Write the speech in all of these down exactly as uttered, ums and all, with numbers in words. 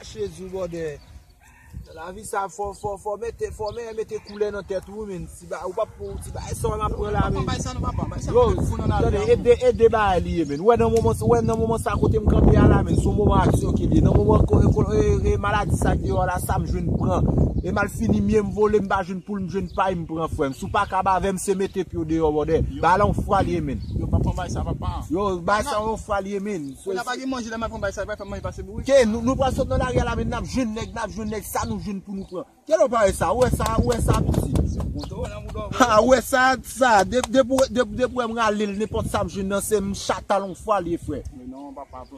Jezi, bòdè. Nan lavi sa, fò, fò, fò mete, fò men mete koulè nan tèt ou, men. Ti ba, ou pa pou, ti ba, sa w ap pran la, men. Papa, bay sa non, papa, bay sa. Yo, tande, ede, ede bagay li ye, men. Ou wè nan moman, ou wè nan moman sa kote m kanpe a la, men. Se yon moman aksyon ke li ye. Nan moman ko, ko, e, e, maladi sa k deyò la, sa m jwenn pran. E malfini, m ye, m vole, m pa jwenn poul, m jwenn pay, m pran frè m. Si w pa kab avè m, se mete pye w deyò, bòdè. Bagay la yon fwa li ye, men. Yo, papa, bay sa, papa. Yo, bagay sa yon fwa li ye, men. Kounye a pa gen manje la, m ap pran bay sa, pa fè manje pase bourik. Ke nou, nou pral sot nan lari a la, men n ap jwenn nèg, n ap jwenn nèg, sa nou jwenn pou nou pran. Kèl ou parèy sa, ou wè sa, ou wè sa, piti. Ha, ou wè sa, sa, de, de pou, de, de pou wè m rale l, nenpòt sa m jwenn nan, se m chata l yon fwa li ye, frè.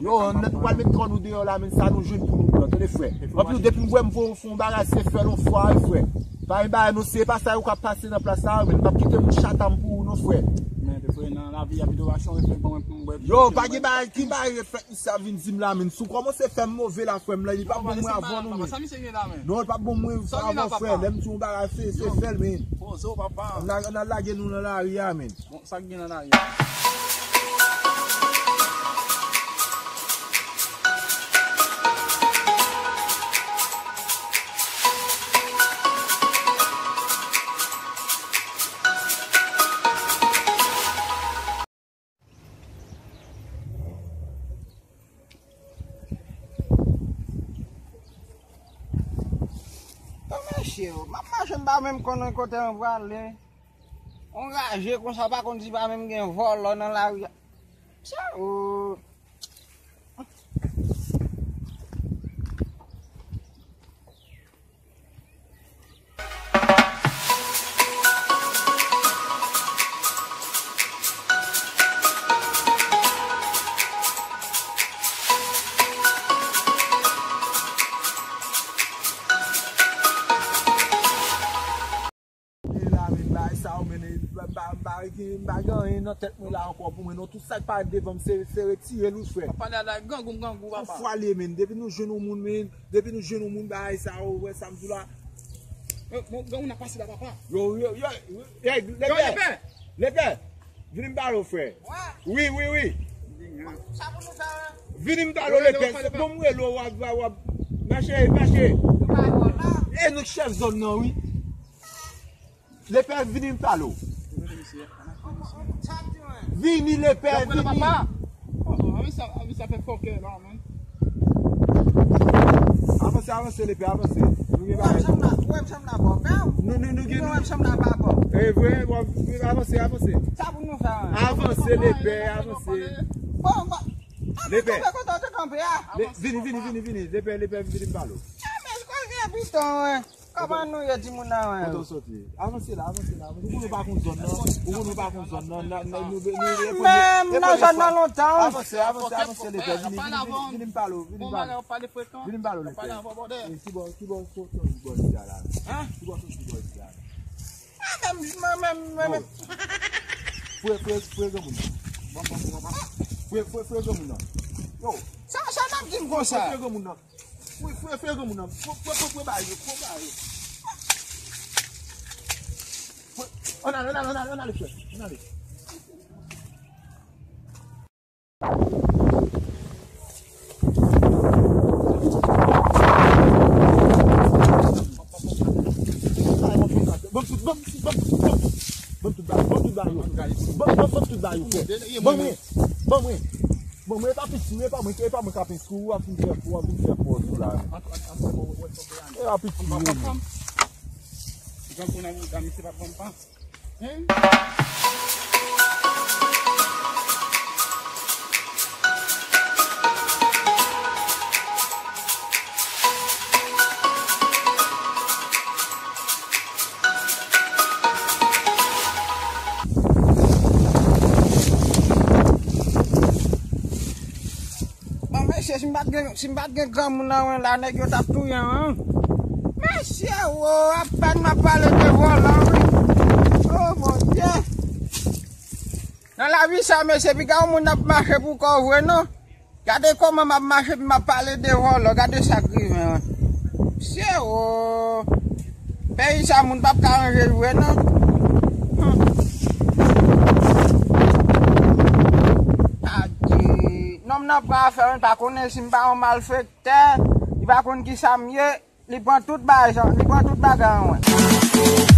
Yo, nou pral met kò nou deyò la, men sa nou jwenn pou nou pran, tande, frè. Anpil, depi m wè m fè yon bagay, se fè l yon fwa, wi, frè. Pa gen bagay, non, se pa sa yo k ap pase nan plas sa, men m p ap kite moun chata m pou ou, non, frè. Men, frè, nan lavi a, pito aksyon reflèks ban mwen pou m bwè. Yo, pa gen bagay, ki bagay reflèks misye ap vin di m la, men. Si w kòmanse fè m move la, frè m, la, li p ap bon mwen avè w, non, men. Non, li p ap bon mwen avè w, frè. Lè m di yon bagay, se, se fè l, men. Ann al lage nou nan lari a, men. Bon, sa k gen nan lari a? Yo, mesye, m ap mache, m pa menm konnen kote m prale. On raje konsa, pa konn si pa menm gen vòlò nan lari a. Sa, o. E la, men, bagay sa yo, men, m pa, m pa, m pa gen, m pa gen anyen nan tèt mwen la ankò pou mwen, non. Tout sa k parèt devan m, se, se retire l, wi, frè. Pale a la, grangou m grangou, papa. Yon fwa li ye, men. Depi nou jwenn yon moun, men, depi nou jwenn yon moun, bagay sa yo, ou wè sa m di w la. Bon, grangou n ap pase la, papa. Yo, yo, yo, yo, lepè, lepè, vini m pale w, frè. Wi, wi, wi. Sa pou nou fè, wi. Vini m pale w, lepè. Bon, m rele w, w ap, w ap, w ap mache, mache. E nou k chèf zòn nan, wi. Lepè, vini m pale w. Vini, lepè, vini. Avanse, avanse, lepè, avanse. Nou gen bagay. Nou, nou, nou gen. E vre, avanse, avanse. Avanse, lepè, avanse. Lepè. Vini, vini, vini, vini. Lepè, lepè, vini m pale w. Kòman nou ye, timoun nan, wen? Kote w soti? Avanse la, avanse la, avanse. Ou konnen w pa konn zòn nan. Ou konnen w pa konn zòn nan. Mwen menm, nan zòn nan lontan. Avanse, avanse, avanse, lepè. Vini, vini, vini, vini m pale w, vini m pale w. Vini m pale w, lepè. E ki bò, ki bò w soti, bò isi a la? Ki bò w soti, bò isi a la? Mwen menm, mwen menm, mwen menm. Fre, fre, fre granmoun nan. Fre, fre, fre granmoun nan. Yo. Sa, sa n ap di m konsa? Fre granmoun nan. Fouye, fouye, fouye granmoun nan. Fouye, fouye, fouye, fouye bagay yo, fouye bagay yo. Fouye. Ann ale, ann ale, ann ale, ann ale, frè. Ann ale. Ban m tout, ban m tout, ban m tout, ban m tout. Ban m tout bagay, ban m tout bagay yo. Ban, ban, ban tout bagay yo, frè. Ban mwen, ban mwen. Bon, mwen, e pa piti, e pa mwen, e pa mwen k ap enskri w, w ap vin fè, w ap vin fè pòz ou la. E pa piti, wi. Bon, mesye, si m pa t gen, si m pa t gen granmoun nan wen la, nèg yo t ap touye m, wi. Mesye, wo, apèn m ap pale de vòlò, wi. O, Bondye. Nan lavi sa, mesye, piga yon moun ap mache pou kò w vre, non. Gade kòman m ap mache, epi m ap pale de vòlò. Gade sa k rive, wi. Mesye, wo. Peyi sa, moun p ap ka ranje l vre, non. Hmm. Adye. Nonm nan pran afè, wi, pa konnen si m pa yon malfektè. Tè, li pa konn ki sa m ye, li pran tout bagay, li pran tout bagay an mwen.